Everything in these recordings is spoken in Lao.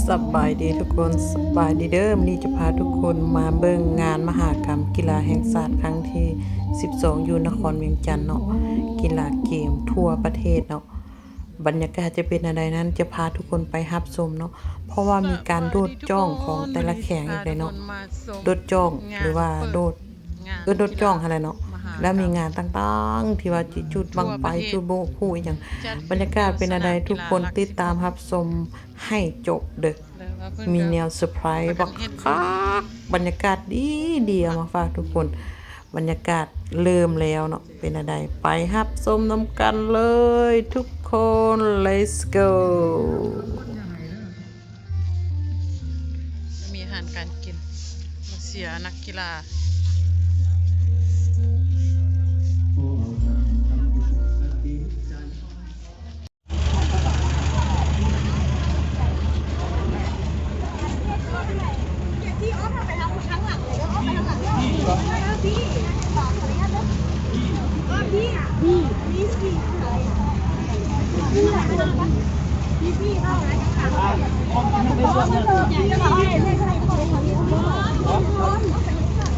ສະບາຍດີທຸກຄົນ ສະບາຍດີເດີ້. ມື້ນີ້ຈະພາທຸກຄົນມາເບິ່ງງານມະຫະກຳກິລາແຫ່ງຊາດຄັ້ງທີສິບສອງ ຢູ່ນະຄອນວຽງຈັນເນາະ, ກິລາເກມທົ່ວປະເທດເນາະ. ບັນຍາກາດຈະເປັນແນວໃດນັ້ນ ຈະພາທຸກຄົນໄປຮັບຊົມເນາະ, ເພາະວ່າມີການໂດດຈ້ອງຂອງແຕ່ລະແຂວງອີກເດ້ເນາະ, ໂດດຈ້ອງ ຫຼືວ່າໂດດ ເອີ້ນໂດດຈ້ອງຫັ້ນແຫຼະເນາະ. ແລ້ວມີງານຕ່າງໆ ທີ່ວ່າຊິຈູດບັ້ງໄຟ ຈູດບໍ່ຮູ້ອີ່ຫຍັງ. ບັນຍາກາດເປັນແນວໃດ ທຸກຄົນຕິດຕາມຮັບຊົມໃຫ້ຈົບເດີ້. ມີແນວເຊີໄພຣສ໌ບັກຄັກ, ບັນຍາກາດດີໆ ເອົາມາຝາກທຸກຄົນ. ບັນຍາກາດເລີ່ມແລ້ວເນາະ, ເປັນແນວໃດ ໄປຮັບຊົມນຳກັນເລີຍທຸກຄົນ. Let's go. ມີອາຫານການກິນ ມາເຊຍນັກກິລາ.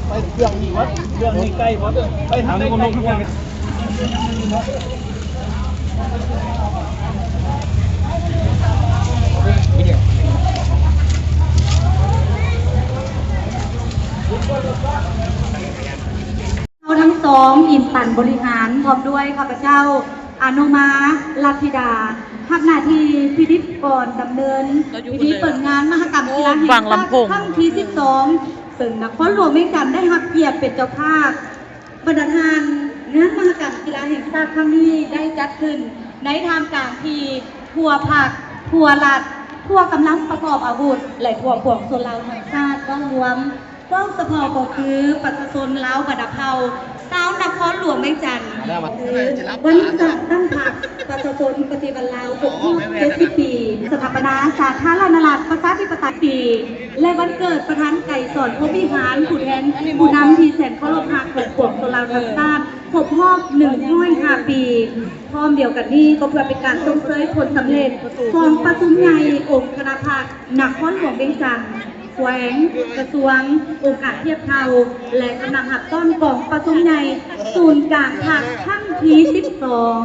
ໄປເຄື່ອງນີ້ວັດ ເຄື່ອງນີ້ໃກ້ວັດ ໄປທາງໃດໃກ້ກວ່າ. ເຮົາທັງສອງ ອິນປັນ ບໍລິຫານ ພ້ອມດ້ວຍຂ້າພະເຈົ້າ ອະນຸມາ ລັດທິດາ ຮັບໜ້າທີ່ພິທີກອນດຳເນີນພິທີເປີດງານມະຫະກຳກິລາແຫ່ງຊາດຄັ້ງທີສິບສອງ ເຊິ່ງນະຄອນຫຼວງວຽງຈັນໄດ້ຮັບກຽດເປັນເຈົ້າພາບ. ບັນດາທ່ານ, ງານມະຫະກຳກິລາແຫ່ງຊາດຄັ້ງນີ້ໄດ້ຈັດຂຶ້ນໃນທ່າມກາງທີ່ທົ່ວພັກ, ທົ່ວລັດ, ທົ່ວກຳລັງປະກອບອາວຸດ ແລະ ທົ່ວປວງຊົນລາວທັງຊາດເວົ້າລວມ. ເວົ້າສະເພາະກໍຄືປະຊາຊົນລາວບັນດາເຜົ່າ ຊາວນະຄອນຫຼວງວຽງຈັນ ຄືວັນຈັດຕັ້ງພັກປະຊາຊົນປະຕິວັດລາວຄົບຮອບເຈັດສິບປີ, ສະຖາປະນາສາທາລະນະລັດປະຊາທິປະໄຕ ແລະ ວັນເກີດປະທານໄກສອນ ພົມວິຫານ ຜູ້ແທນຜູ້ນຳທີ່ແສນເຄົາລົບຮັກຂອງປວງຊົນລາວທັງຊາດ ຄົບຮອບໜຶ່ງຮ້ອຍຫ້າປີ. ພ້ອມດຽວກັນນີ້ ກໍເພື່ອເປັນການຊົມເຊີຍຜົນສຳເລັດຂອງປະຊຸມໃຫຍ່ອົງຄະນະພັກ ນະຄອນຫຼວງວຽງຈັນ, ແຂວງ, ກະຊວງ, ອົງການທຽບເທົ່າ ແລະ ຄະນະຮັບຕ້ອນກອງປະຊຸມໃຫຍ່ສູນກາງພັກຄັ້ງທີສິບສອງ.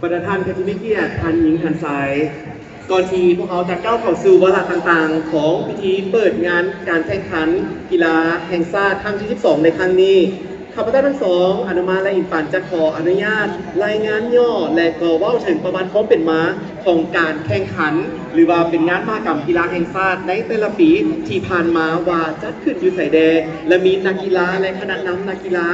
ບັນດາທ່ານຜູ້ທີ່ມີກຽດ, ທ່ານຍິງ, ທ່ານຊາຍ, ກ່ອນທີ່ພວກເຮົາຈະກ້າວເຂົ້າສູ່ວາລະຕ່າງໆຂອງພິທີເປີດງານການແຂ່ງຂັນກິລາແຫ່ງຊາດຄັ້ງທີສິບສອງໃນຄັ້ງນີ້, ຂ້າພະເຈົ້າທັງສອງ ອະນຸມານ ແລະ ອິນປັນ ຈະຂໍອະນຸຍາດລາຍງານຫຍໍ້ ແລະ ກໍເວົ້າເຖິງປະຫວັດຄວາມເປັນມາຂອງການແຂ່ງຂັນ ຫຼືວ່າເປັນງານມະຫະກຳກິລາແຫ່ງຊາດໃນແຕ່ລະປີທີ່ຜ່ານມາວ່າຈັດຂຶ້ນຢູ່ໃສແດ່ ແລະ ມີນັກກິລາ ແລະ ຄະນະນຳນັກກິລາ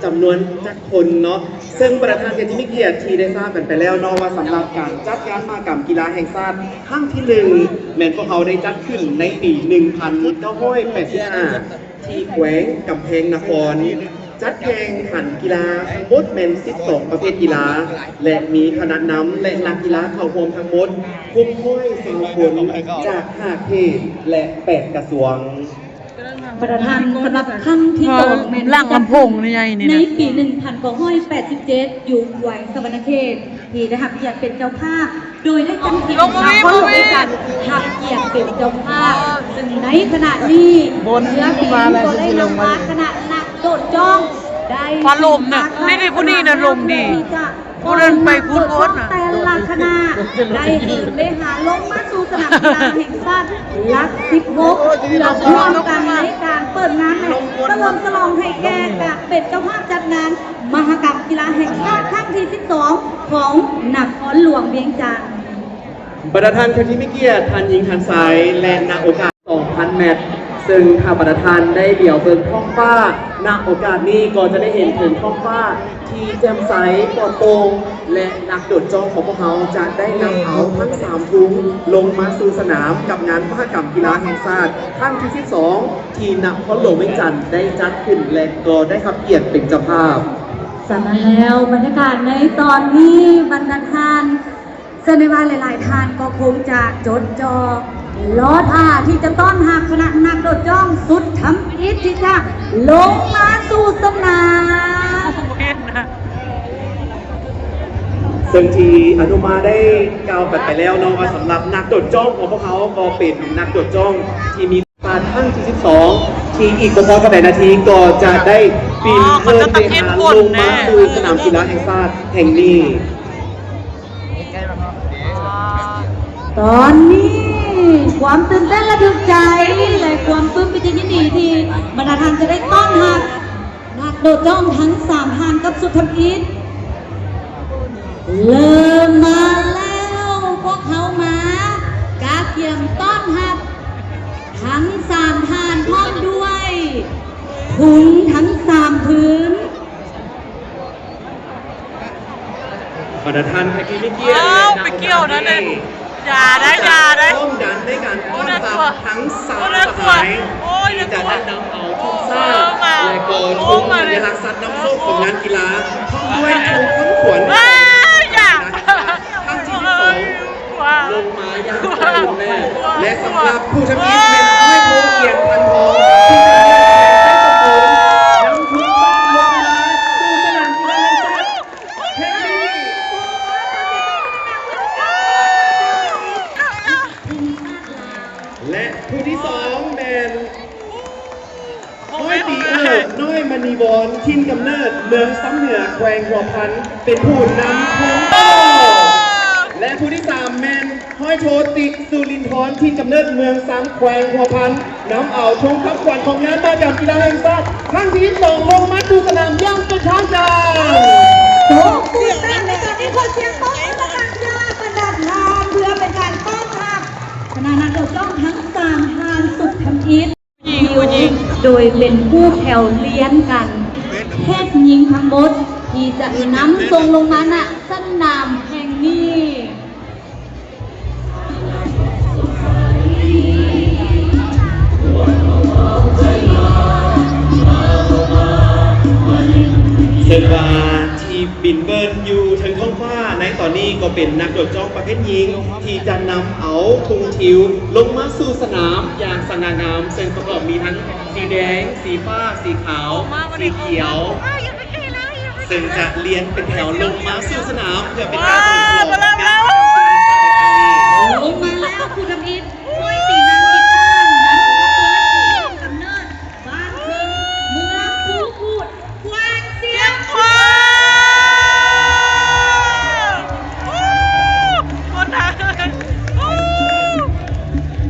ຈຳນວນຈັກຄົນເນາະ. ເຊິ່ງບັນດາທ່ານທີ່ມີກຽດທີ່ໄດ້ຊາບກັນໄປແລ້ວເນາະ ວ່າສຳລັບການຈັດງານມະຫະກຳກິລາແຫ່ງຊາດຄັ້ງທີໜຶ່ງ ແມ່ນພວກເຮົາໄດ້ຈັດຂຶ້ນໃນປີໜຶ່ງພັນເກົ້າຮ້ອຍແປດສິບຫ້າ ທີ່ແຂວງກຳແພງນະຄອນ, ຈັດແຂ່ງຂັນກິລາທັງໝົດແມ່ນສິບສອງປະເພດກິລາ ແລະ ມີຄະນະນຳ ແລະ ນັກກິລາເຂົ້າຮ່ວມທັງໝົດຫົກຮ້ອຍຊາວຄົນ ຈາກຫ້າເຂດ ແລະ ແປດກະຊວງ. ບັນດາທ່ານ, ສຳລັບຄັ້ງທີສອງແມ່ນໃນປີໜຶ່ງພັນເກົ້າຮ້ອຍແປດສິບເຈັດ ຢູ່ແຂວງສະຫວັນນະເຂດ ທີ່ໄດ້ຮັບກຽດເປັນເຈົ້າພາບ ໂດຍໄດ້ຈັດເປັນນະຄອນຫຼວງວຽງຈັນຮັບກຽດເປັນເຈົ້າພາບ, ເຊິ່ງໃນຂະນະນີ້ເຮືອບິນກໍໄດ້ນຳພາຄະນະນັກໂດດຈ້ອງໄດ້ ຟ້າລົມນະ ນີ້ໆ ຜູ້ນີ້ນະລົມດີ ຜູ້ນັ້ນໄປພຸ້ນໂພດນະ ແຕ່ລະຄະນະໄດ້ເຫີນໄດ້ຫາລົງມາສູ່ສະໜາມກິລາແຫ່ງຊາດຫຼັກສິບຫົກ ເພື່ອຮ່ວມກັນໃນການເປີດງານ ແລະ ສະເຫຼີມສະຫຼອງໃຫ້ແກ່ການເປັນເຈົ້າພາບຈັດງານມະຫະກຳກິລາແຫ່ງຊາດຄັ້ງທີສິບສອງ ຂອງນະຄອນຫຼວງວຽງຈັນ. ບັນດາທ່ານຜູ້ທີ່ມີກຽດ, ທ່ານຍິງ, ທ່ານຊາຍ ແລະ ນະໂອກາດ ສອງພັນແມັດ, ເຊິ່ງຖ້າບັນດາທ່ານໄດ້ຫຼຽວເບິ່ງທ້ອງຟ້າ ນະໂອກາດນີ້ກໍຈະໄດ້ເຫັນເຖິງທ້ອງຟ້າທີ່ແຈ່ມໃສ ປອດໂປ່ງ ແລະ ນັກໂດດຈ້ອງຂອງພວກເຮົາຈະໄດ້ນຳເອົາທັງສາມທຸງລົງມາສູ່ສະໜາມກັບງານມະຫະກຳກິລາແຫ່ງຊາດຄັ້ງທີສິບສອງ ທີ່ນະຄອນຫຼວງວຽງຈັນໄດ້ຈັດຂຶ້ນ ແລະ ກໍໄດ້ຮັບກຽດເປັນເຈົ້າພາບ. ສະນັ້ນແລ້ວ ບັນຍາກາດໃນຕອນນີ້ ບັນດາທ່ານ ເຊື່ອແນ່ວ່າຫຼາຍໆທ່ານກໍຄົງຈະຈົດຈ່ອ ລໍຖ້າທີ່ຈະຕ້ອນຮັບຄະນະນັກໂດດຈ້ອງສຸດທຳອິດທີ່ຈະລົງມາສູ່ສະໜາມ. ບໍ່ເຫັນນະ. ເຊິ່ງທີ່ອະນຸມາໄດ້ກ່າວກັນໄປແລ້ວເນາະ ວ່າສຳລັບນັກໂດດຈ້ອງຂອງພວກເຮົາກໍເປັນນັກໂດດຈ້ອງທີ່ມີ ມາຄັ້ງທີສິບສອງ ທີ່ອີກບໍ່ພໍເທົ່າໃດນາທີກໍຈະໄດ້ບິນເທີນເວຫາລົງມາສູ່ສະໜາມກິລາແຫ່ງຊາດແຫ່ງນີ້. ຕອນນີ້ຄວາມຕື່ນເຕັ້ນລະທຶກໃຈ ແລະ ຄວາມປຶ້ມປິຕິຍິນດີທີ່ບັນດາທ່ານຈະໄດ້ຕ້ອນຮັບ ນັກໂດດຈ້ອງທັງສາມທ່ານກັບຊຸດທຳອິດ ເລີ່ມມາແລ້ວ. ພວກເຮົາມາກະກຽມຕ້ອນຮັບທັງສາມທ່ານ ພ້ອມດ້ວຍທຸງທັງສາມພື້ນ. ບັນດາທ່ານແຂກທີ່ມີກຽດ ອ້າວ ໄປກ່ຽວນັ້ນເດ້ ຢ່າໄດ້ ຢ່າໄດ້ ພ້ອມກັນໃນການຕ້ອນຮັບທັງສາມສະຫາຍ ທີ່ຈະໄດ້ນຳເອົາທຸງຊາດ ແລະ ກໍທຸງສັນຍາລັກສັດນຳໂຊກຂອງງານກິລາ ພ້ອມດ້ວຍທຸງຄຳຂວັນ ຄັ້ງທີສິບສອງ ລົງມາຢ່າງເຕັມແນ່ ແລະ ສຳລັບຜູ້ທຳອິດແມ່ນຮ້ອຍໂທ ກຽງພັນທອງ ທີ່ຈະເຮັດໃຫ້ໄດ້ສົມບູນ ນຳທຸງຊາດລົງມາສູ່ສະໜາມກິລາແຫ່ງຊາດ ແລະ ຜູ້ທີສອງແມ່ນ ຮ້ອຍຕີເອິກ ນ້ອຍມະນີວອນ ຖິ່ນກຳເນີດເມືອງຊຳເໜືອ ແຂວງຫົວພັນ ເປັນຜູ້ນຳທຸງ ແລະ ຜູ້ທີສາມແມ່ນ ຮ້ອຍໂທ ຕິ ສຸລິນທອນ ຖິ່ນກຳເນີດເມືອງຊຳ ແຂວງຫົວພັນ ນຳເອົາທຸງຄຳຂວັນຂອງງານມະຫະກຳກິລາແຫ່ງຊາດ ຄັ້ງທີສິບສອງ ລົງມາສູ່ສະໜາມຢ່າງເປັນທາງການ. ໂອ້ ຕື່ນເຕັ້ນໃນຕອນນີ້ ຂໍສຽງຕົບມືດັງໆ ເພື່ອເປັນການຕ້ອນຮັບບັນດານັກໂດດຈ້ອງທັງສາມທ່ານສຸດທຳອິດ ຍິງ ຜູ້ຍິງ ໂດຍເປັນຜູ້ແຖວລຽນກັນ ເພດຍິງທັງໝົດ ທີ່ຈະນຳສົ່ງລົງມາ ນະ ສະໜາມແຫ່ງນີ້. ເຊິ່ງວ່າທີ່ບິນເບີນຢູ່ເທິງທ້ອງຟ້າໃນຕອນນີ້ ກໍເປັນນັກໂດດຈ້ອງປະເພດຍິງ ທີ່ຈະນຳເອົາທຸງທິວລົງມາສູ່ສະໜາມຢ່າງສະຫງ່າງາມ ເຊິ່ງປະກອບມີທັງສີແດງ, ສີຟ້າ, ສີຂາວ, ສີຂຽວ ເຊິ່ງຈະລຽນເປັນແຖວລົງມາສູ່ສະໜາມ ເພື່ອເປັນການສະເຫຼີມສະຫຼອງງານມະຫະກຳກິລາແຫ່ງຊາດໃນຄັ້ງນີ້. ລົງມາແລ້ວ ຜູ້ທຳອິດ ຫ້ອຍຕີນາງ ກິດຕານ ນຳຂະບວນກຳເນີດບ້ານເພິ່ນ ເມືອງພູກູດ ແຂວງຊຽງຂວາງ.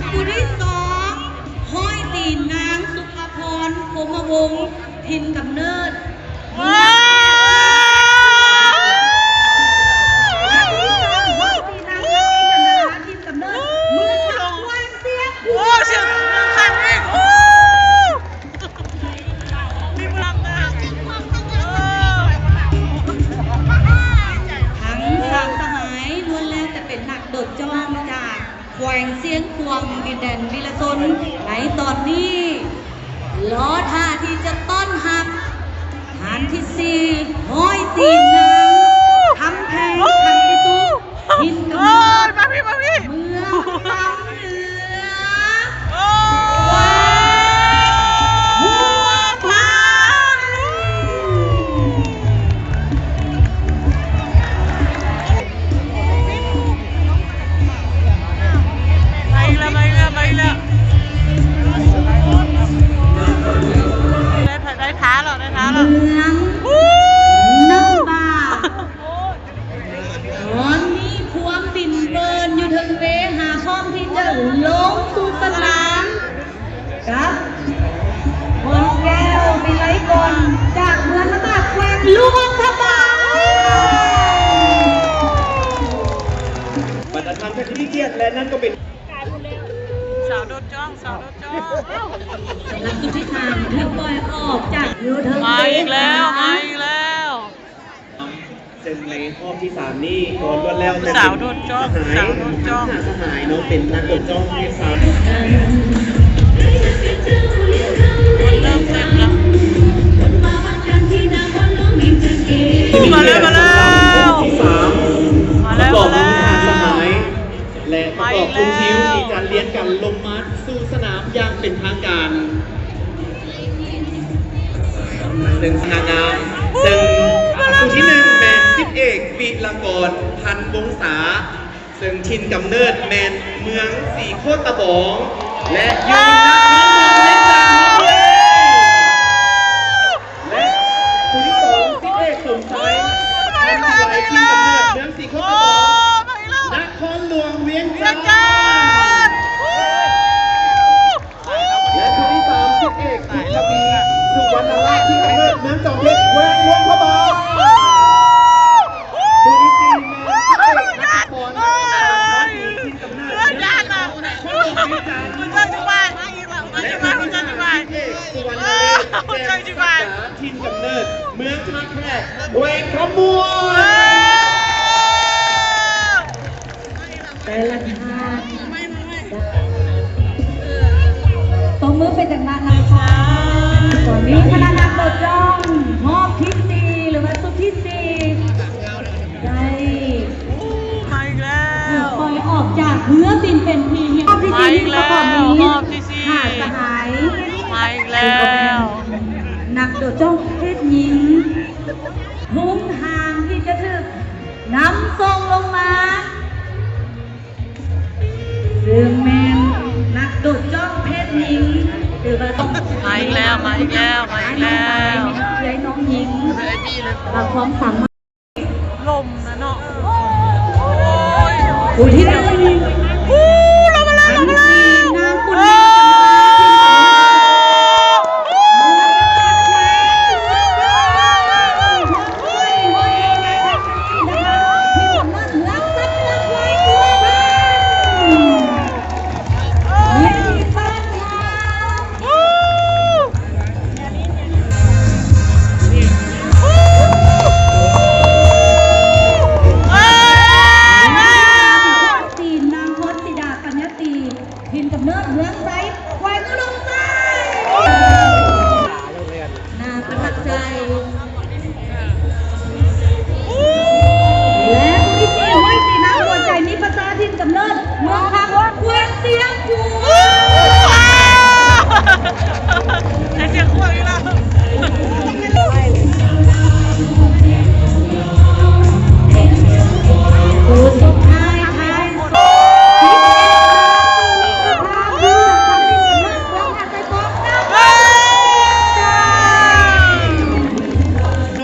ຜູ້ທີສອງ ຫ້ອຍຕີນາງ ສຸພາພອນ ພົມມະວົງ ຖິ່ນກຳເນີດ ວ້າວ ທັງສາມສະຫາຍລ້ວນແລ້ວແຕ່ເປັນນັກໂດດຈ້ອງຈາກ ແຂວງຊຽງຂວາງ ດິນແດນວິລະຊົນ ໃນຕອນນີ້ ລໍຖ້າທີ່ຈະຕ້ອນຮັບທ່ານທີສີ່ ຮ້ອຍຕີນນາງ ຄຳແພງ ຄຳພິສຸກ ຖິ່ນກຳເນີດ ເມືອງຊຳເໜືອ ແຂວງຫົວພັນ. ມາອີກແລ້ວ ມາອີກແລ້ວ ມາອີກແລ້ວ ໄດ້ ໄດ້ທ້າແລ້ວ ໄດ້ທ້າແລ້ວ ເມືອງນ້ຳບາ ຕອນນີ້ພວມບິນເບີນຢູ່ເທິງເວ ຫາພ້ອມທີ່ຈະລົງສູ່ສະໜາມ ກັບ ພອນແກ້ວ ວິໄລກອນ ຈາກເມືອງນ້ຳບາ ແຂວງຫຼວງພະບາງ. ບັນດາທ່ານແຂກທີ່ມີກຽດ ແລະ ນັ້ນກໍເປັນ ສາວໂດດຈ້ອງ ສາວໂດດຈ້ອງ ສຳລັບຊຸດທີສາມ ຖືກປ່ອຍອອກຈາກຢູ່ເທິງເວ ມາອີກແລ້ວ ມາອີກແລ້ວ. ເຊິ່ງໃນຮອບທີສາມນີ້ກໍລ້ວນແລ້ວແຕ່ເປັນສະຫາຍ ສາວໂດດຈ້ອງ ສາວໂດດຈ້ອງ ທັງຫ້າສະຫາຍເນາະ ເປັນນັກໂດດຈ້ອງທີ່ສາມາດ ເລີ່ມເຕັ້ນແລ້ວ ມາແລ້ວ ມາແລ້ວ ຮອບທີສາມ ມາແລ້ວ ປະກອບມີຫ້າສະຫາຍ ແລະ ປະກອບທຸງທິວທີ່ຈະລຽນກັນລົງມາສູ່ສະໜາມຢ່າງເປັນທາງການ. ເຊິ່ງນາງງາມ ເຊິ່ງຜູ້ທີໜຶ່ງແມ່ນສິບ ເອກ ວິລະກອນ ພັນວົງສາ ເຊິ່ງຖິ່ນກຳເນີດແມ່ນເມືອງສີໂຄດຕະບອງ ແລະ ຢູ່ນະຄອນຫຼວງວຽງຈັນ. ແລະ ຜູ້ທີສອງ ສິບເອກ ສົມໄຊ ພັນວິໄລ ຖິ່ນກຳເນີດເມືອງສີໂຄດຕະບອງ ນະຄອນຫຼວງວຽງຈັນ. ແລະ ຜູ້ທີສາມ ສິບເອກ ບຸນທະວີ ສຸວັນນະລາດ ທີ່ກຳເນີດເມືອງຈອມເພັດ ແຂວງຫຼວງພະບາງ. ຜູ້ທີສີ່ ແມ່ນສິບເອກ ນັດທະພອນ ທີ່ກຳເນີດເມືອງຈອມເພັດ ແຂວງຫຼວງພະບາງ. ແລະ ຜູ້ທີຫ້າ ສິບເອກ ສຸວັນນະເລດ ແຈ່ມສັກດາ ຖິ່ນກຳເນີດເມືອງທ່າແຂກ ແຂວງຄຳມ່ວນ. ແຕ່ລະທ່ານ ຕົບມືເປັນຈັງຫວະນະຄະ. ຕອນນີ້ຄະນະນັກໂດດຈ້ອງຮອບທີສີ່ ຫຼືວ່າຊຸດທີສີ່ ໄດ້ ມາອີກແລ້ວ ຖືກປ່ອຍອອກຈາກເຮືອບິນເປັນທີ່ຮຽບຮ້ອຍ. ຮອບທີສີ່ນີ້ປະກອບມີ ຮອບທີສີ່ ຫ້າສະຫາຍ ມາອີກແລ້ວ ນັກໂດດຈ້ອງເພດຍິງ ທຸ່ງທາງທີ່ຈະຖືກ ນຳສົ່ງລົງມາ ເຊິ່ງແມ່ນນັກໂດດຈ້ອງເພດຍິງ ຫຼືວ່າ ມາອີກແລ້ວ ມາອີກແລ້ວ ມາອີກແລ້ວ ເອື້ອຍນ້ອງຍິງ ວ່າຄວາມສາມາດ ລົມນະເນາະ ໂອ້ຍ ຜູ້ທີໜຶ່ງ ອູ້ ລົງມາແລ້ວ ລົງມາແລ້ວ ອັນນີ້ນາງບຸນມາ ຈີນ ນາງພອນສີດາ ປັນຍາຕີ ຖິ່ນກຳເນີດເມືອງໄຊ ແຂວງອຸດົມໄຊ. ໜ້າປະທັບໃຈ ແລະ ຜູ້ທີສີ່ ຫ້ວຍສີນາ ຫົວໃຈມີປະຊາ ຖິ່ນກຳເນີດເມືອງຄຳ ແຂວງຊຽງຂວາງ. ໃສ່ສຽງຂວາງອີກແລ້ວ. ຜູ້ສຸດທ້າຍ ທ້າຍສຸ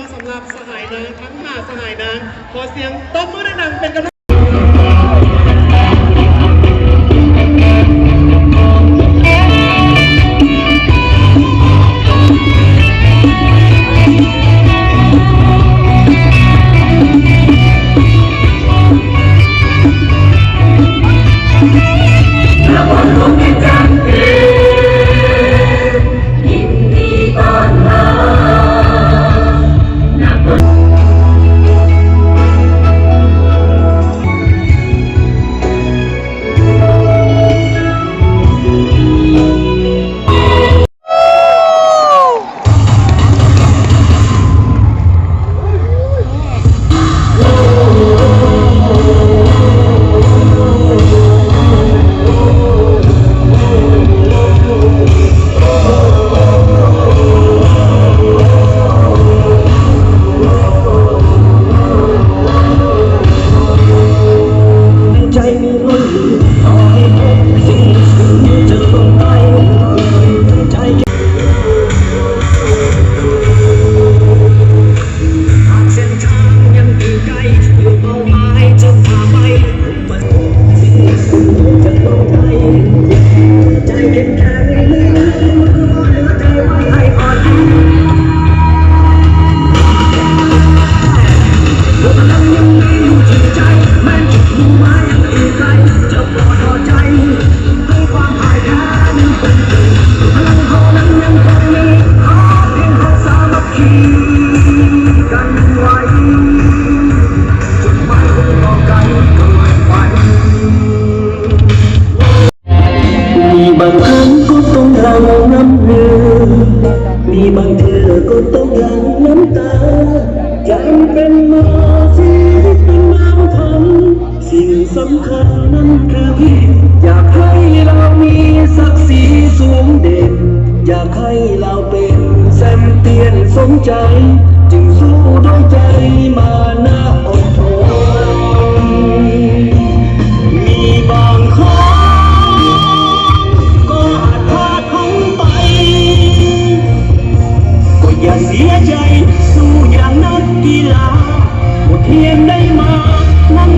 ດ ສຳລັບສະຫາຍນາງທັງຫ້າສະຫາຍນາງ ຂໍສຽງຕົບມືດັງໆ ເປັນກຳລັງ ມີບາງຄັ້ງກໍຕ້ອງຫຼັ່ງນ້ຳເຫື່ອ ມີບາງເທື່ອກໍຕ້ອງຫຼັ່ງນ້ຳຕາ ຈັ່ງເປັນໝໍຊີວິດເປັນນາງທຳ ສິ່ງສຳຄັນນັ້ນຄື ຢາກໃຫ້ລາວມີສັກສີສູງເດັ່ນ ຢາກໃຫ້ລາວເປັນແຊມປຽນສົມໃຈ ຈຶ່ງສູ້ດ້ວຍໃຈມານະອົດທົນ. ມີບາງຄັ້ງກໍອາດພາດພັງໄປ, ກໍຢ່າເສຍໃຈ, ສູ້ຢ່າງນັກກິລາ, ບົດຮຽນໄດ້ມານຳ.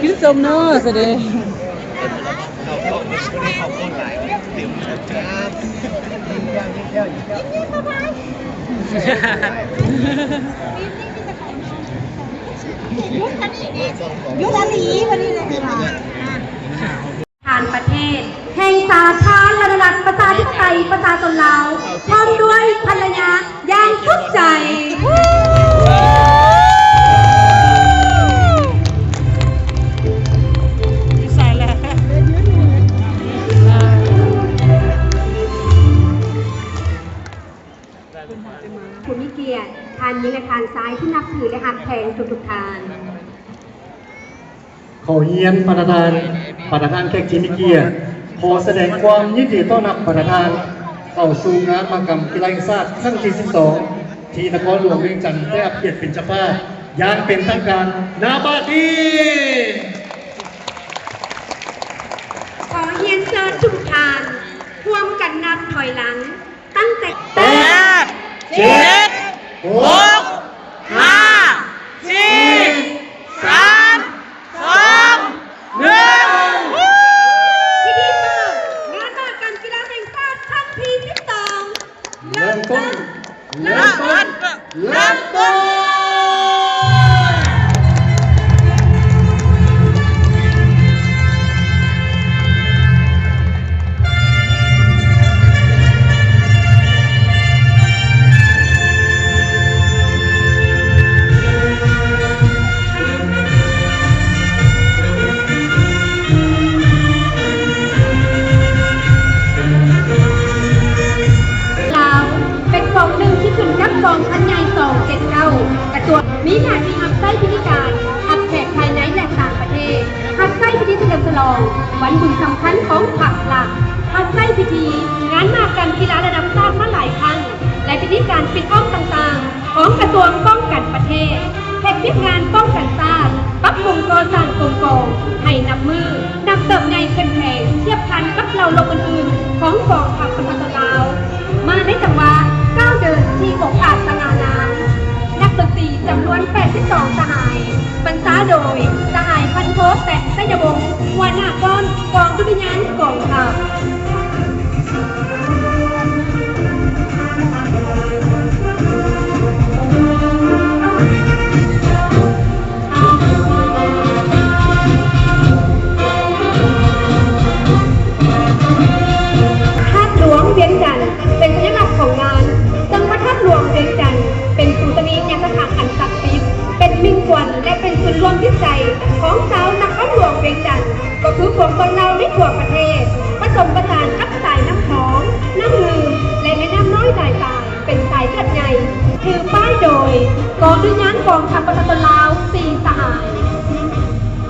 ກິນສົ້ມເນາະ ສະເດ. ທານປະເທດແຫ່ງສາທາລະນະລັດ ປະຊາທິປະໄຕ ປະຊາຊົນລາວ ພ້ອມດ້ວຍພັນລະຍາຢ່າງສຸກໃຈ. ຜູ້ມີກຽດ, ທ່ານຍິງ ແລະ ທ່ານຊາຍທີ່ນັບຖື ແລະ ຮັກແພງທຸກໆທ່ານ. ຂໍຮຽນປະທານ, ປະທານແຂກທີ່ມີກຽດ, ຂໍສະແດງຄວາມຍິນດີຕ້ອນຮັບປະທານເຂົ້າສູ່ງານມະຫະກຳກິລາແຫ່ງຊາດຄັ້ງທີສິບສອງ ທີ່ນະຄອນຫຼວງວຽງຈັນໄດ້ຮັບກຽດເປັນເຈົ້າພາບຢ່າງເປັນທາງການ ນະບັດນີ້. ຂໍຮຽນເຊີນທຸກທ່ານຮ່ວມກັນນັບຖອຍຫຼັງ ຕັ້ງແຕ່ ແປດ ເຈັດ ຫົກ ຫ້າ ສີ່ ສາມ ສອງ ໜຶ່ງ. ພິທີເປີດງານມະຫະກຳກິລາແຫ່ງຊາດຄັ້ງທີສິບສອງ ເລີ່ມຕົ້ນ ເລີ່ມຕົ້ນ ເລີ່ມຕົ້ນ. ລາວ ເປັນກອງໜຶ່ງທີ່ຂຶ້ນກັບກອງພັນໃຫຍ່ສອງເຈັດເກົ້າ ກະຊວງ ມີໜ້າທີ່ຮັບໃຊ້ພິທີການ ຮັບແຂກພາຍໃນ ແລະ ຕ່າງປະເທດ, ຮັບໃຊ້ພິທີສະເຫຼີມສະຫຼອງວັນບຸນສຳຄັນຂອງພັກລັດ, ຮັບໃຊ້ພິທີງານມະຫະກຳກິລາລະດັບຊາດມາຫຼາຍຄັ້ງ ແລະ ພິທີການປິດອ້ອມຕ່າງໆ. ຂອງກະຊວງປ້ອງກັນປະເທດ, ເຮັດວຽກງານປ້ອງກັນຊາດ, ປັບປຸງກໍ່ສ້າງກົມກອງໃຫ້ນັບມື້ນັບເຕີບໃຫຍ່ເຂັ້ມແຂງ ທຽບທັນກັບເຫຼົ່າລົບອື່ນໆຂອງກອງທັບປະຊາຊົນລາວ ມາໃນຈັງຫວະກ້າວເດີນທີ່ອົງອາດສະຫງ່າງາມ. ນັກດົນຕີຈຳນວນແປດສິບສອງສະຫາຍ, ບັນຊາໂດຍສະຫາຍພັນໂທ ແຕນ ໄຊຍະວົງ, ຫົວໜ້າກ້ອນກອງດຸລິຍານກອງທັບ. ທາດຫຼວງວຽງຈັນ ເປັນສັນຍະລັກຂອງງານ. ຈັງຫວັດທາດຫຼວງວຽງຈັນ ເປັນປູຊະນີຍະສະຖານອັນສັກສິດ, ເປັນມິ່ງຂວັນ ແລະ ເປັນສູນລວມຈິດໃຈຂອງຊາວນະຄອນຫຼວງວຽງຈັນ, ກໍຄືປວງຊົນລາວໃນທົ່ວປະເທດ, ປະສົມປະສານກັບສາຍນ້ຳຂອງ, ນ້ຳງື່ມ ແລະ ແມ່ນ້ຳນ້ອຍຫຼາຍສາຍ ເປັນສາຍເລືອດໃຫຍ່, ຖືປ້າຍໂດຍກອງດຸລິຍານກອງທັບປະຊາຊົນລາວ ສີ່ສະຫາຍ.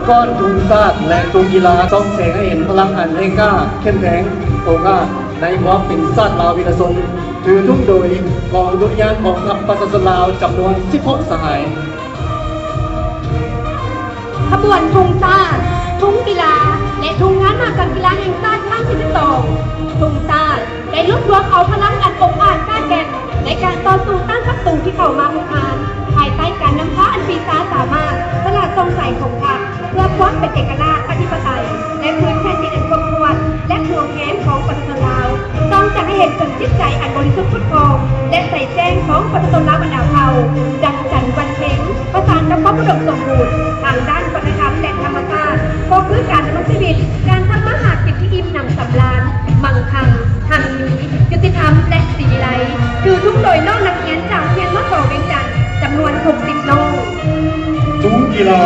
ກ້ອນທຸງຊາດ ແລະ ທຸງກິລາ ສ່ອງແສງໃຫ້ເຫັນພະລັງອັນແຮງກ້າ, ເຂັ້ມແຂງ, ໂອກາດ ໃນຄວາມເປັນຊາດລາວວີລະຊົນ, ຖືທຸງໂດຍກອງດຸລິຍານກອງທັບປະຊາຊົນລາວ ຈຳນວນສິບຫົກສະຫາຍ. ຂະບວນທຸງຊາດ, ທຸງກິລາ ແລະ ທຸງງານມະຫະກຳກິລາແຫ່ງຊາດຄັ້ງທີສິບສອງ. ທຸງຊາດໄດ້ລວບລວມເອົາພະລັງອັນອົກອາດກ້າແກ່ນໃນການຕໍ່ສູ້ຕ້ານສັດຕູທີ່ເຂົ້າມາຄຸກຄານ, ພາຍໃຕ້ການນຳພາອັນປີຊາສາມາດ, ສະຫຼາດສ່ອງໃສຂອງພັກ ເພື່ອຄວາມເປັນເອກະລາດ, ອະທິປະໄຕ ແລະ ພື້ນແຜ່ນດິນອັນກວ້າງຂວາງ ແລະ ຫວງແຫນຂອງປະຊາຊົນລາວ ຕ້ອງຈະໃຫ້ເຫັນເຖິງຈິດໃຈອັນບໍລິສຸດຜຸດຜ່ອງ ແລະ ໃສແຈ້ງຂອງປະຊາຊົນລາວບັນດາເຜົ່າ ດັ່ງຈັນວັນເພັງ, ປະສານກັບຄວາມອຸດົມສົມບູນທາງດ້ານວັດທະນະທຳ ແລະ ທຳມະຊາດ ກໍຄືການດຳລົງຊີວິດ, ການທຳມາຫາກິນທີ່ອີ່ມໜຳສຳລານ, ມັ່ງຄັ່ງ, ຮັ່ງມີ, ຍຸຕິທຳ ແລະ ສີວິໄລ. ຖືທຸງໂດຍນ້ອງນັກຮຽນຈາກໂຮງຮຽນ ມ.ສ ວຽງຈັນ ຈຳນວນຫົກສິບນ້ອງ. ທຸງກິລາ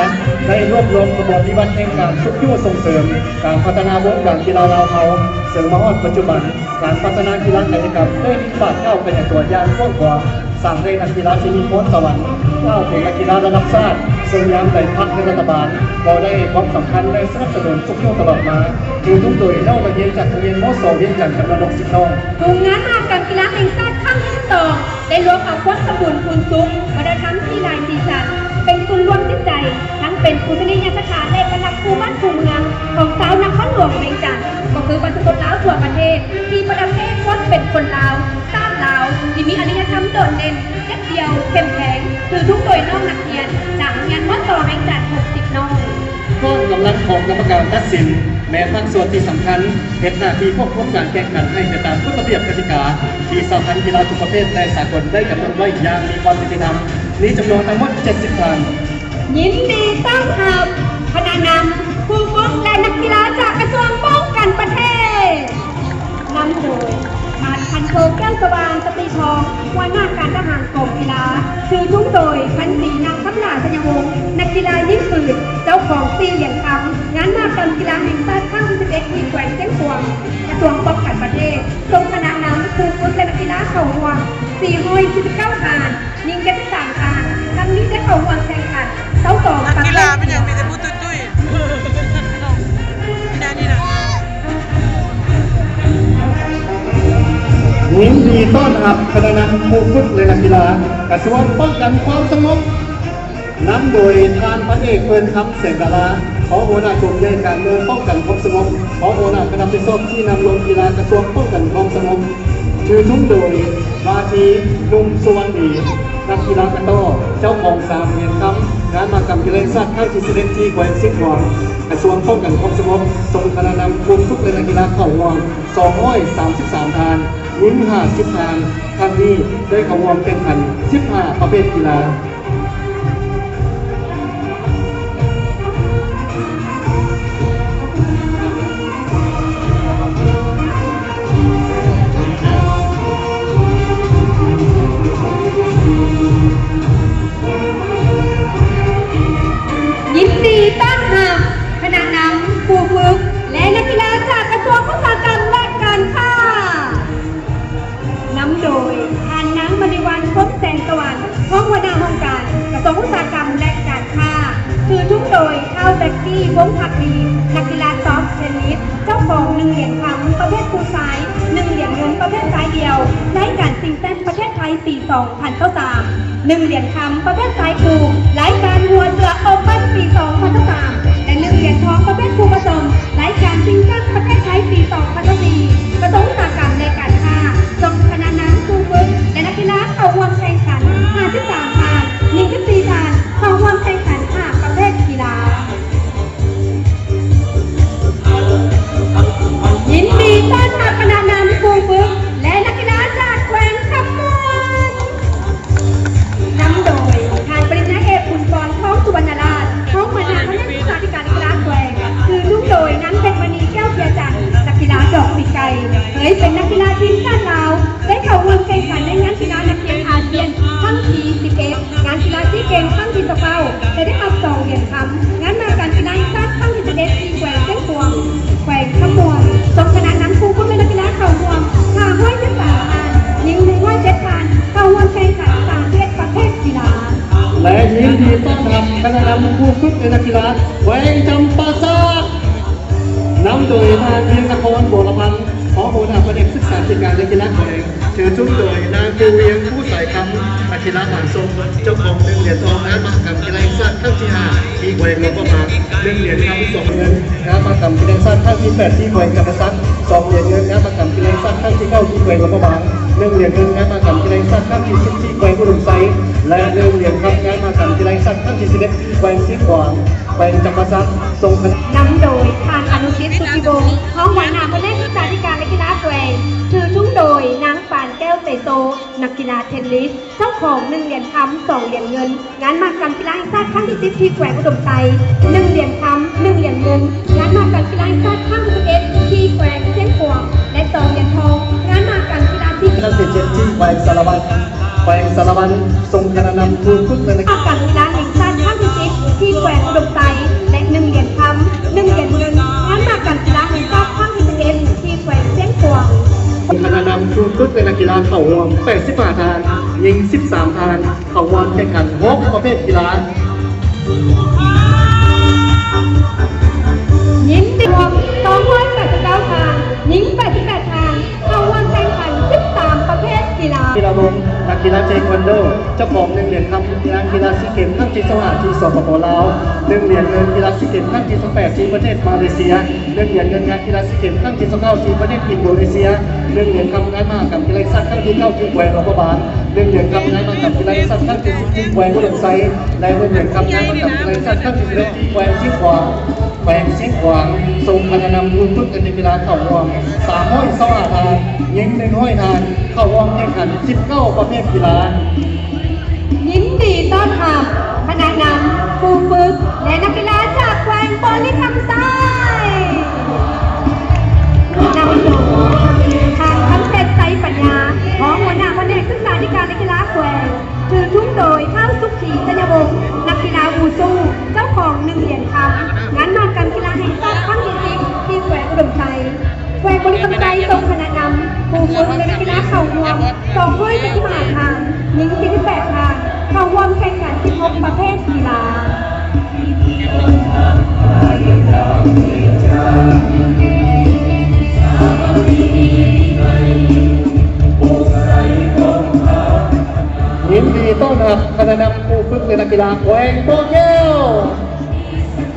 ໄດ້ລວບລວມຂະບວນວິວັດແຫ່ງການຊຸກຍູ້ສົ່ງເສີມການພັດທະນາວົງການກິລາລາວເຮົາ, ເຊິ່ງມາຮອດປັດຈຸບັນ, ການພັດທະນາກິລາກາຍະກຳໄດ້ມີບາດກ້າວຂະຫຍາຍຕົວຢ່າງກວ້າງຂວາງ, ສ້າງໃຫ້ນັກກິລາທີ່ມີພອນສະຫວັນກ້າວເປັນນັກກິລາລະດັບຊາດ, ເຊິ່ງຍາມໃດພັກ ແລະ ລັດຖະບານກໍໄດ້ໃຫ້ຄວາມສຳຄັນ ແລະ ສະໜັບສະໜູນຊຸກຍູ້ຕະຫຼອດມາ. ຖືທຸງໂດຍນ້ອງນັກຮຽນຈາກໂຮງຮຽນ ມ.ສ ວຽງຈັນ ຈຳນວນຫົກສິບນ້ອງ. ໂຮງງານມະຫະກຳກິລາແຫ່ງຊາດຄັ້ງທີສິບສອງ ໄດ້ລວມເອົາຄວາມສົມບູນພູນສຸກ, ວັດທະນະທຳທີ່ຫຼາຍສີສັນ, ເປັນສູນລວມຈິດໃຈ, ທັງເປັນປູຊະນີຍະສະຖານ ແລະ ເອກະລັກຄູ່ບ້ານຄູ່ເມືອງຂອງຊາວນະຄອນຫຼວງວຽງຈັນ, ກໍຄືປະຊາຊົນລາວທົ່ວປະເທດ ທີ່ປະດັບເອກຄວາມເປັນຄົນລາວ, ຊາດລາວ ທີ່ມີອາລິຍະທຳໂດດເດັ່ນ, ເດັດດ່ຽວ, ເຂັ້ມແຂງ, ຖືທຸງໂດຍນ້ອງນັກຮຽນຈາກໂຮງຮຽນ ມ.ສ ວຽງຈັນ ຫົກສິບນ້ອງ. ກ້ອງກຳລັງຂອງກຳມະການຕັດສິນ ແມ່ນພາກສ່ວນທີ່ສຳຄັນ ເຮັດໜ້າທີ່ຄວບຄຸມການແຂ່ງຂັນໃຫ້ໄປຕາມກົດລະບຽບກະຕິກາທີ່ສະຫະພັນກິລາທຸກປະເພດ ແລະ ສາກົນໄດ້ກຳນົດໄວ້ຢ່າງມີຄວາມຍຸຕິທຳ, ມີຈຳນວນທັງໝົດເຈັດສິບທ່ານ. ຍິນດີຕ້ອນຮັບຄະນະນຳ, ຄູຝຶກ ແລະ ນັກກິລາຈາກກະຊວງປ້ອງກັນປະເທດ. ນຳໂດຍ ທ່ານ ພັນໂທ ແກ້ວສະຫວ່າງ ສະຕິທອງ ຫົວໜ້າການທະຫານກອງກິລາ, ຖືທຸງໂດຍ ພັນຕີ ນາງຄຳຫຼາ ໄຊຍະວົງ ນັກກິລາຍິງປືນ ເຈົ້າຂອງສີ່ຫຼຽນຄຳ ງານມະຫະກຳກິລາແຫ່ງຊາດຄັ້ງທີສິບເອັດ ທີ່ແຂວງຊຽງຂວາງ, ກະຊວງປ້ອງກັນປະເທດ ສົ່ງຄະນະນຳ, ຄູຝຶກ ແລະ ນັກກິລາເຂົ້າຮ່ວມສີ່ຮ້ອຍສີ່ສິບເກົ້າທ່ານ, ຍິງເຈັດສິບສາມທ່ານ, ຄັ້ງນີ້ໄດ້ເຂົ້າຮ່ວມແຂ່ງຂັນຊາວສອງປະເພດ. ນັກກິລາເປັນຫຍັງມີແຕ່ຜູ້ຕຸ້ຍໆ ນີ້ນະ ນີ້ນະ. ຍິນດີຕ້ອນຮັບຄະນະນຳ, ຄູຝຶກ ແລະ ນັກກິລາ ກະຊວງປ້ອງກັນຄວາມສະຫງົບ, ນຳໂດຍທ່ານ ພັນເອກ ເພິ່ນຄຳ ແສງດາລາ ຮອງຫົວໜ້າກົມໃຫຍ່ການເມືອງປ້ອງກັນຄວາມສະຫງົບ, ຮອງຫົວໜ້າຄະນະຮັບຜິດຊອບຊີ້ນຳໂລງກິລາ ກະຊວງປ້ອງກັນຄວາມສະຫງົບ. ຖືທຸງໂດຍ ວ່າທີ່ໜຸ່ມ ສຸວັນດີ ນັກກິລາກະຕໍ້ ເຈົ້າຂອງສາມຫຼຽນຄຳ ງານມະຫະກຳກິລາແຫ່ງຊາດຄັ້ງທີສິບເອັດ ທີ່ແຂວງຊຽງຂວາງ, ກະຊວງປ້ອງກັນຄວາມສະຫງົບ ສົ່ງຄະນະນຳ, ຄູຝຶກ ແລະ ນັກກິລາເຂົ້າຮ່ວມສອງຮ້ອຍສາມສິບສາມທ່ານ, ຍິງຫ້າສິບທ່ານ, ຄັ້ງນີ້ໄດ້ເຂົ້າຮ່ວມແຂ່ງຂັນສິບຫ້າປະເພດກິລາ. ຍິນດີຕ້ອນຮັບຄະນະນຳ, ຄູຝຶກ ແລະ ນັກກິລາຈາກກະຊວງອຸດສາຫະກຳ ແລະ ການຄ້າ. ນຳໂດຍ ທ່ານນາງ ມະນີວັນ ພົມແສງສະຫວັນ ຮອງຫົວໜ້າຫ້ອງການ ກະຊວງອຸດສາຫະກຳ ແລະ ການຄ້າ, ຖືທຸງໂດຍ ທ້າວ ແຈັກກີ້ ວົງພັກດີ ນັກກິລາຕອບເທນນິສ ເຈົ້າຂອງໜຶ່ງຫຼຽນຄຳປະເພດຄູ່ຊາຍ, ໜຶ່ງຫຼຽນເງິນປະເພດຊາຍດຽວ ໃນການຊິງແຊ້ມປະເທດໄທ ໃນປີສອງພັນຊາວສາມ ໜຶ່ງຫຼຽນຄຳປະເພດຊາຍຄູ່ ລາຍການຫົວເສືອໂອເພັນປີສອງພັນຊາວສາມ ແລະ ໜຶ່ງຫຼຽນທອງປະເພດຄູ່ປະສົມ ລາຍການຊິງແຊັມປະເທດໄທປີສອງພັນຊາວສີ່ ກະຊວງອຸດສາຫະກຳ ແລະ ການຄ້າ ສົ່ງຄະນະນຳຄູຝຶກ ແລະ ນັກກິລາເຂົ້າຮ່ວມແຂ່ງຂັນ ຫ້າສິບສາມທ່ານ, ຍິງສິບສີ່ທ່ານ ເຂົ້າຮ່ວມແຂ່ງຂັນຫ້າປະເພດກິລາ. ຍິນດີຕ້ອນຮັບຄະນະນຳຄູຝຶກ ແລະ ນັກກິລາຈາກແຂວງຄຳມ່ວນ ນຳໂດຍ ທ່ານປະລິນຍາເອກ ບຸນກອນ ທອງສຸວັນນະລາດ ຮອງຫົວໜ້າພະແນກສຶກສາທິການ ແລະ ກິລາແຂວງ, ຖືທຸງໂດຍ ນາງເພັດມະນີ ແກ້ວເພັຽຈັນ ນັກກິລາດອກປີກໄກ່ ເຄີຍເປັນນັກກິລາທີມຊາດລາວ ໄດ້ເຂົ້າຮ່ວມແຂ່ງຂັນໃນງານກິລານັກຮຽນອາຊຽນຄັ້ງທີສິບເອັດ ງານກິລາຊີເກມຄັ້ງທີຊາວເກົ້າ ແລະ ໄດ້ຮັບສອງຫຼຽນຄຳ ງານມະຫະກຳກິລາແຫ່ງຊາດຄັ້ງທີສິບເອັດ ທີ່ແຂວງຊຽງຂວາງ ແຂວງຄຳມ່ວນ ສົ່ງຄະນະນຳຄູຝຶກ ແລະ ນັກກິລາເຂົ້າຮ່ວມ ຫ້າຮ້ອຍສິບສາມທ່ານ, ຍິງໜຶ່ງຮ້ອຍເຈັດທ່ານ ເຂົ້າຮ່ວມແຂ່ງຂັນສາມສິບເອັດປະເພດກິລາ. ແລະ ຍິນດີຕ້ອນຮັບຄະນະນຳຄູຝຶກ ແລະ ນັກກິລາແຂວງຈຳປາສັກ ນຳໂດຍທ່ານ ວຽງນະຄອນ ບົວລະພັນ ຮອງຫົວໜ້າພະແນກສຶກສາທິການ ແລະ ກິລາແຂວງ, ຖືທຸງໂດຍ ນາງ ພູວຽງ ພູສາຍຄຳ ນັກກິລາບານຊົກ ເຈົ້າຂອງໜຶ່ງຫຼຽນທອງ ງານມະຫະກຳກິລາແຫ່ງຊາດຄັ້ງທີຫ້າ ທີ່ແຂວງຫຼວງພະບາງ, ໜຶ່ງຫຼຽນຄຳ ສອງເງິນ ງານມະຫະກຳກິລາແຫ່ງຊາດຄັ້ງທີແປດ ທີ່ແຂວງຈຳປາສັກ, ສອງຫຼຽນເງິນ ງານມະຫະກຳກິລາແຫ່ງຊາດຄັ້ງທີເກົ້າ ທີ່ແຂວງຫຼວງພະບາງ, ໜຶ່ງຫຼຽນເງິນ ງານມະຫະກຳກິລາແຫ່ງຊາດຄັ້ງທີສິບ ທີ່ແຂວງອຸດົມໄຊ ແລະ ໜຶ່ງຫຼຽນຄຳ ງານມະຫະກຳກິລາແຫ່ງຊາດຄັ້ງທີສິບເອັດ ທີ່ແຂວງຊຽງຂວາງ ແຂວງຈຳປາສັກ ສົ່ງຄະນະ ນຳໂດຍ ທ່ານ ອະນຸສິດ ສຸດທິວົງ ຮອງຫົວໜ້າພະແນກສຶກສາທິການ ແລະ ກິລາແຂວງ, ຖືທຸງໂດຍ ນາງ ປານແກ້ວ ເຕໂຊ ນັກກິລາເທັນນິສ ເຈົ້າຂອງໜຶ່ງຫຼຽນຄຳ ສອງຫຼຽນເງິນ ງານມະຫະກຳກິລາແຫ່ງຊາດຄັ້ງທີສິບ ທີ່ແຂວງອຸດົມໄຊ, ໜຶ່ງຫຼຽນຄຳ ໜຶ່ງຫຼຽນເງິນ ງານມະຫະກຳກິລາແຫ່ງຊາດຄັ້ງທີສິບເອັດ ທີ່ແຂວງຊຽງຂວາງ ແລະ ສອງຫຼຽນທອງ ງານມະຫະກຳກິລາທີ່ ຄັ້ງທີເຈັດ ທີ່ແຂວງສາລະວັນ ແຂວງສາລະວັນ ສົ່ງຄະນະນຳຄູຝຶກ ແລະ ນັກ ມະຫະກຳກິລາແຫ່ງຊາດຄັ້ງທີສິບ ທີ່ແຂວງອຸດົມໄຊ ແລະ ໜຶ່ງຫຼຽນຄຳ ໜຶ່ງຫຼຽນເງິນ ງານມະຫະກຳກິລາແຫ່ງຊາດຄັ້ງທີສິບເອັດ ທີ່ແຂວງຊຽງຂວາງ. ຄະນະນຳຄູຝຶກ ແລະ ນັກກິລາເຂົ້າຮ່ວມ ແປດສິບຫ້າທ່ານ, ຍິງສິບສາມທ່ານ ເຂົ້າຮ່ວມແຂ່ງຂັນຫົກປະເພດກິລາ. ຍິງຮວມສອງຮ້ອຍແປດສິບເກົ້າທ່ານ, ຍິງແປດສິບແປດທ່ານ ເຂົ້າຮ່ວມແຂ່ງຂັນສິບສາມປະເພດກິລາ. ທີລະວົງ ນັກກິລາເທຄວັນໂດ ເຈົ້າຂອງໜຶ່ງຫຼຽນຄຳ ງານກິລາຊີເກມຄັ້ງທີຊາວຫ້າ ທີ່ ສປປ ລາວ, ໜຶ່ງຫຼຽນເງິນ ກິລາຊີເກມຄັ້ງທີຊາວແປດ ທີ່ປະເທດມາເລເຊຍ, ໜຶ່ງຫຼຽນເງິນ ງານກິລາຊີເກມຄັ້ງທີຊາວເກົ້າ ທີ່ປະເທດອິນໂດເນເຊຍ, ໜຶ່ງຫຼຽນຄຳ ງານມະຫະກຳກິລາແຫ່ງຊາດຄັ້ງທີເກົ້າ ທີ່ແຂວງຫຼວງພະບາງ, ໜຶ່ງຫຼຽນຄຳ ງານມະຫະກຳກິລາແຫ່ງຊາດຄັ້ງທີສິບ ທີ່ແຂວງອຸດົມໄຊ ແລະ ໜຶ່ງຫຼຽນຄຳ ງານມະຫະກຳກິລາແຫ່ງຊາດຄັ້ງທີສິບເອັດ ທີ່ແຂວງຊຽງຂວາງ. ແຂວງຊຽງຂວາງ ສົ່ງຄະນະນຳຄູຝຶກ ແລະ ນັກກິລາເຂົ້າຮ່ວມ ສາມຮ້ອຍຊາວຫ້າທ່ານ, ຍິງໜຶ່ງຮ້ອຍທ່ານ ເຂົ້າຮ່ວມແຂ່ງຂັນສິບເກົ້າປະເພດກິລາ. ຍິນດີຕ້ອນຮັບຄະນະນຳຄູຝຶກ ແລະ ນັກກິລາຈາກແຂວງບໍລິຄຳໄຊ ນຳໂດຍ ທ່ານ ຄຳເພັດ ໄຊປັນຍາ ຮອງຫົວໜ້າພະແນກສຶກສາທິການ ແລະ ກິລາແຂວງ. ຖືທຸງໂດຍ ທ້າວ ສຸຂີ ໄຊຍະວົງ ນັກກິລາວູຊູ ເຈົ້າຂອງໜຶ່ງຫຼຽນຄຳ ງານມະຫະກຳກິລາແຫ່ງຊາດຄັ້ງທີສິບ ທີ່ແຂວງອຸດົມໄຊ. ແຂວງບໍລິຄຳໄຊ ສົ່ງຄະນະນຳ ຄູຝຶກ ແລະ ນັກກິລາເຂົ້າຮ່ວມ ສອງຮ້ອຍເຈັດສິບຫ້າທ່ານ, ຍິງສີ່ສິບແປດທ່ານ ເຂົ້າຮ່ວມແຂ່ງຂັນສິບຫົກປະເພດກິລາ. ຍິນດີຕ້ອນຮັບຄະນະນຳຄູຝຶກ ແລະ ນັກກິລາແຂວງບໍ່ແກ້ວ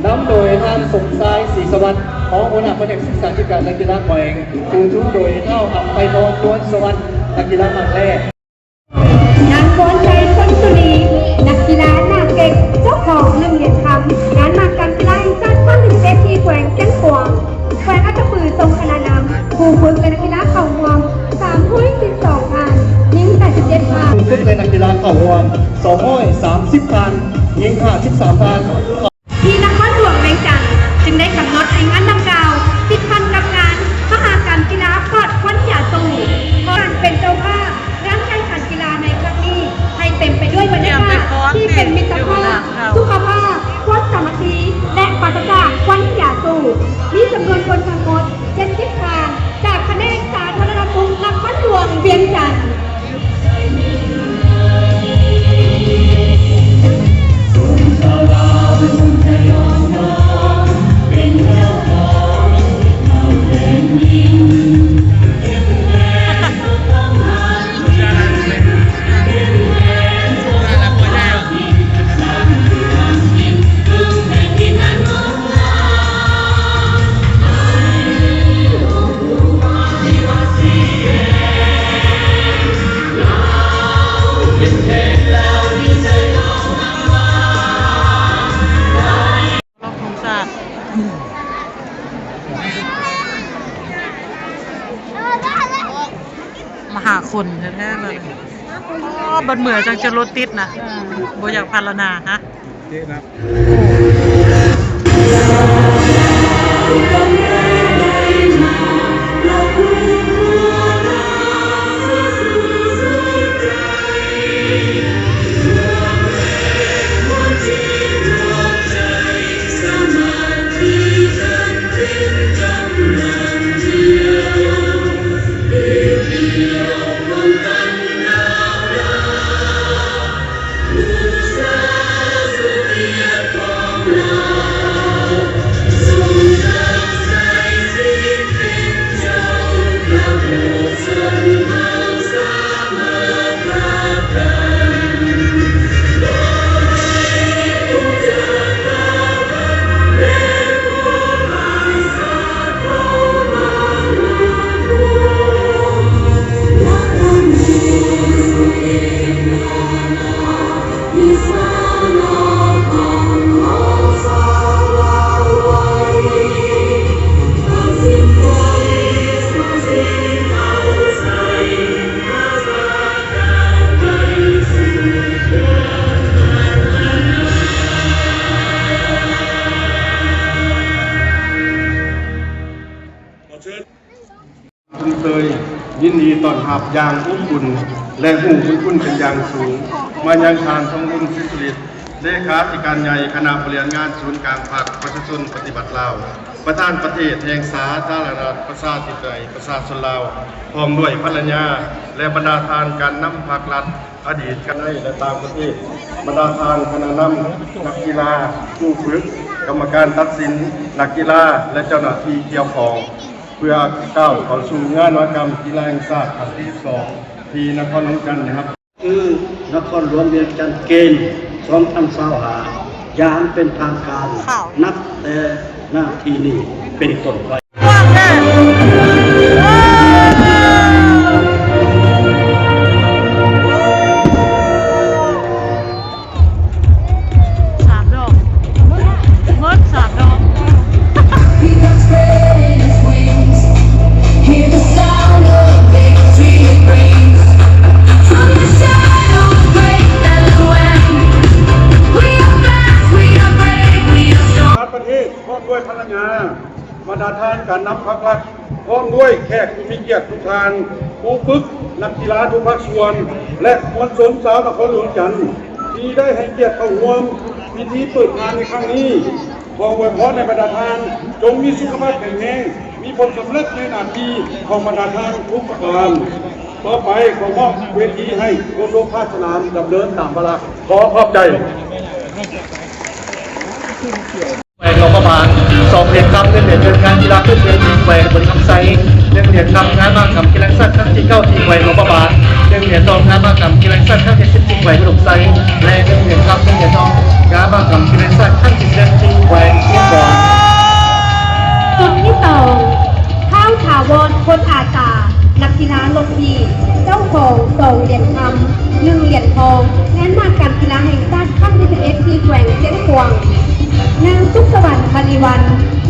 ນຳໂດຍທ່ານ ສົມຊາຍ ສີສະຫວັດ ຮອງຫົວໜ້າພະແນກສຶກສາທິການ ແລະ ກິລາແຂວງ, ຖືທຸງໂດຍທ້າວ ອຳໄພພອນ ນວນສະຫວັດ ນັກກິລາໝາກແລ່. ນາງ ພອນໄຊ ຊົນສຸລີ ນັກກິລາໜ້າເກັ່ງ ເຈົ້າຂອງໜຶ່ງຫຼຽນຄຳ ງານມະຫະກຳກິລາແຫ່ງຊາດຄັ້ງທີສິບເອັດ ທີ່ແຂວງຊຽງຂວາງ. ແຂວງອັດຕະປື ສົ່ງຄະນະນຳ ຄູຝຶກ ແລະ ນັກກິລາເຂົ້າຮ່ວມ ສາມຮ້ອຍສິບສອງທ່ານ, ຍິງແປດສິບເຈັດທ່ານ. ຄູຝຶກ ແລະ ນັກກິລາເຂົ້າຮ່ວມ ສອງຮ້ອຍສາມສິບທ່ານ, ຍິງຫ້າສິບສາມທ່ານ. ທີ່ນະຄອນຫຼວງວຽງຈັນ ຈຶ່ງໄດ້ກຳນົດໃຫ້ງານດັ່ງກ່າວ ຕິດພັນກັບງານມະຫະກຳກິລາປອດຄວັນຢາສູບ ເພື່ອການເປັນເຈົ້າພາບ ງານແຂ່ງຂັນກິລາໃນຄັ້ງນີ້ ໃຫ້ເຕັມໄປດ້ວຍບັນຍາກາດທີ່ເປັນມິດຕະພາບ, ສຸຂະພາບ, ຄວາມສາມັກຄີ ແລະ ປາສະຈາກຄວັນຢາສູບ, ມີຈຳນວນຄົນທັງໝົດເຈັດສິບທ່ານ ຈາກພະແນກສາທາລະນະສຸກນະຄອນຫຼວງວຽງຈັນ. ເປັນເຈົ້າຂອງເຮົາແມ່ນຍິງ. ຫ້າຄົນແທ້ໆ ເລີຍ. ອໍ ບັດເມື່ອຍຈັ່ງຈະລົດຕິດນະ. ເອີ ບໍ່ຢາກພັນລະນາຮະ. ເຈນະ. ເຊີນ ຄຸ້ນເຄີຍ ຍິນດີຕ້ອນຮັບຢ່າງອົບອຸ່ນ ແລະ ຮູ້ບຸນຄຸນເປັນຢ່າງສູງ ມາຍັງທ່ານ ທອງລຸນ ສີສຸລິດ ເລຂາທິການໃຫຍ່ຄະນະບໍລິຫານງານສູນກາງພັກປະຊາຊົນປະຕິວັດລາວ, ປະທານປະເທດແຫ່ງສາທາລະນະລັດ ປະຊາທິປະໄຕ ປະຊາຊົນລາວ, ພ້ອມດ້ວຍພັນລະຍາ ແລະ ບັນດາທ່ານການນຳພັກລັດ ອະດີດກັນໃນ ແລະ ຕ່າງປະເທດ, ບັນດາທ່ານຄະນະນຳນັກກິລາ, ຄູຝຶກ, ກຳມະການຕັດສິນ, ນັກກິລາ ແລະ ເຈົ້າໜ້າທີ່ກ່ຽວຂ້ອງ ເພື່ອກ້າວເຂົ້າສູ່ງານມະຫະກຳກິລາແຫ່ງຊາດຄັ້ງທີສິບສອງ ທີ່ນະຄອນຫຼວງວຽງຈັນນະຄັບ. ຄືນະຄອນຫຼວງວຽງຈັນເກມ ສອງພັນຊາວຫ້າ ຢ່າງເປັນທາງການ ນັບແຕ່ນາທີນີ້ເປັນຕົ້ນໄປ. ສາມດອກ ເໝິດສາມດອກ. ປະເທດ ພ້ອມດ້ວຍພັນລະຍາ ບັນດາທ່ານການນຳພັກລັດ ພ້ອມດ້ວຍແຂກຜູ້ມີກຽດທຸກທ່ານ, ຄູຝຶກ, ນັກກິລາທຸກພາກສ່ວນ ແລະ ມວນຊົນຊາວນະຄອນຫຼວງວຽງຈັນ ທີ່ໄດ້ໃຫ້ກຽດເຂົ້າຮ່ວມພິທີເປີດງານໃນຄັ້ງນີ້. ຂໍອວຍພອນໃຫ້ບັນດາທ່ານຈົ່ງມີສຸຂະພາບແຂງແຮງ, ມີຜົນສຳເລັດໃນໜ້າທີ່ຂອງບັນດາທ່ານທຸກປະການ. ຕໍ່ໄປ ຂໍມອບເວທີໃຫ້ໂຄສົກພາກສະໜາມດຳເນີນຕາມວາລະ. ຂໍຂອບໃຈ. ແຂວງຫຼວງພະບາງ ສອງຫຼຽນຄຳ ໜຶ່ງຫຼຽນເງິນ ງານກິລາພື້ນເມືອງທີ່ແຂວງອຸດົມໄຊ, ໜຶ່ງຫຼຽນຄຳ ງານມະຫະກຳກິລາແຫ່ງຊາດຄັ້ງທີເກົ້າທີ່ແຂວງຫຼວງພະບາງ, ໜຶ່ງຫຼຽນທອງ ງານມະຫະກຳກິລາແຫ່ງຊາດຄັ້ງທີສິບທີ່ແຂວງອຸດົມໄຊ ແລະ ໜຶ່ງຫຼຽນຄຳ ໜຶ່ງຫຼຽນທອງ ງານມະຫະກຳກິລາແຫ່ງຊາດຄັ້ງທີສິບເອັດທີ່ແຂວງຊຽງຂວາງ. ຈຸດທີສອງ ທ້າວ ຖາວອນ ພົນອາສາ ນັກກິລາລົດຖີບ ເຈົ້າຂອງສອງຫຼຽນຄຳ ໜຶ່ງຫຼຽນທອງ ງານມະຫະກຳກິລາແຫ່ງຊາດຄັ້ງທີສິບເອັດທີ່ແຂວງຊຽງຂວາງ. ນາງ ສຸກສະຫວັນ ມະລີວັນ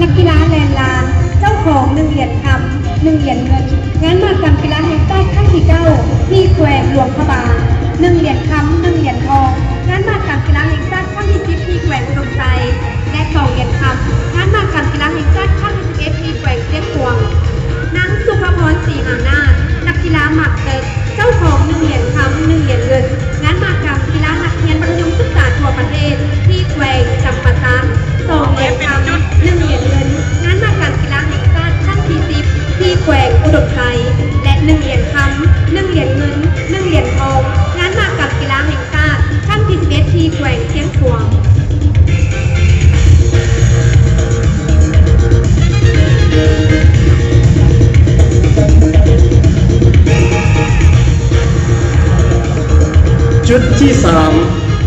ນັກກິລາແລ່ນລານ ເຈົ້າຂອງໜຶ່ງຫຼຽນຄຳ ໜຶ່ງຫຼຽນເງິນ ງານມະຫະກຳກິລາແຫ່ງຊາດຄັ້ງທີເກົ້າທີ່ແຂວງຫຼວງພະບາງ, ໜຶ່ງຫຼຽນຄຳ ໜຶ່ງຫຼຽນທອງ ງານມະຫະກຳກິລາແຫ່ງຊາດຄັ້ງທີສິບທີ່ແຂວງອຸດົມໄຊ ແລະ ສອງຫຼຽນຄຳ ງານມະຫະກຳກິລາແຫ່ງຊາດຄັ້ງທີສິບເອັດທີ່ແຂວງຊຽງຂວາງ. ນາງ ສຸພາພອນ ສີຫານາດ ນັກກິລາໝາກເຕີກ ເຈົ້າຂອງໜຶ່ງຫຼຽນຄຳ ໜຶ່ງຫຼຽນເງິນ ງານມະຫະກຳກິລານັກຮຽນມັດທະຍົມສຶກສາທົ່ວປະເທດທີ່ແຂວງຈຳປາສັກ, ສອງຫຼຽນຄຳ ໜຶ່ງຫຼຽນເງິນ ງານມະຫະກຳກິລາແຫ່ງຊາດຄັ້ງທີສິບທີ່ແຂວງອຸດົມໄຊ ແລະ ໜຶ່ງຫຼຽນຄຳ ໜຶ່ງຫຼຽນເງິນ ໜຶ່ງຫຼຽນທອງ ງານມະຫະກຳກິລາແຫ່ງຊາດຄັ້ງທີສິບເອັດທີ່ແຂວງຊຽງຂວາງ. ຈຸດທີສາມ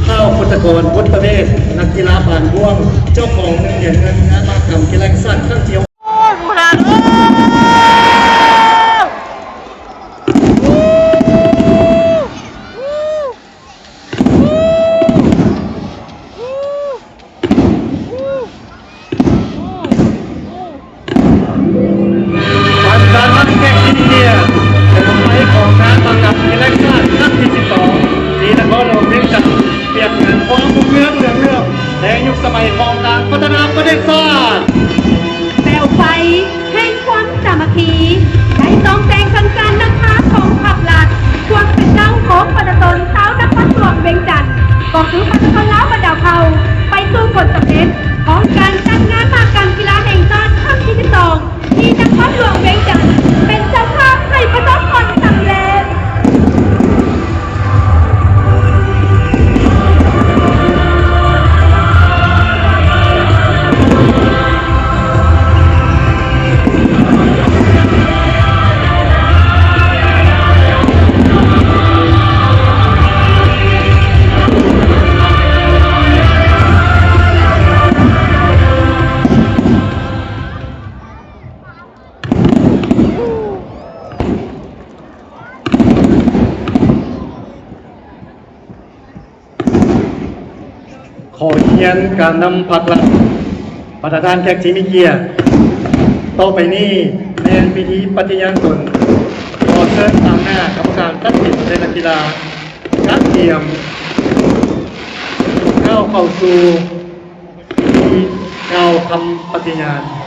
ທ້າວ ພົດທະກອນ ບົດຕະເວດ ນັກກິລາບານບ້ວງ ເຈົ້າຂອງໜຶ່ງຫຼຽນເງິນ ງານມະຫະກຳກິລາແຫ່ງຊາດຄັ້ງທີຫົກ. ໂອ້ຍ ບໍ່ໄດ້ເອີຍ. ການຮັບແຂກທີ່ເກຍດ ແລະ ຜົນໄປຂອງງານມະ ຂໍຮຽນການນຳພັກລັດ. ບັນດາທ່ານແຂກທີ່ມີກຽດ, ຕໍ່ໄປນີ້ແມ່ນພິທີປະຕິຍານຕົນ. ຂໍເຊີນຕາງໜ້າກຳມະການຕັດສິນ ແລະ ນັກກິລາ ກະກຽມກ້າວເຂົ້າສູ່ພິທີກ່າວຄຳປະຕິຍານ.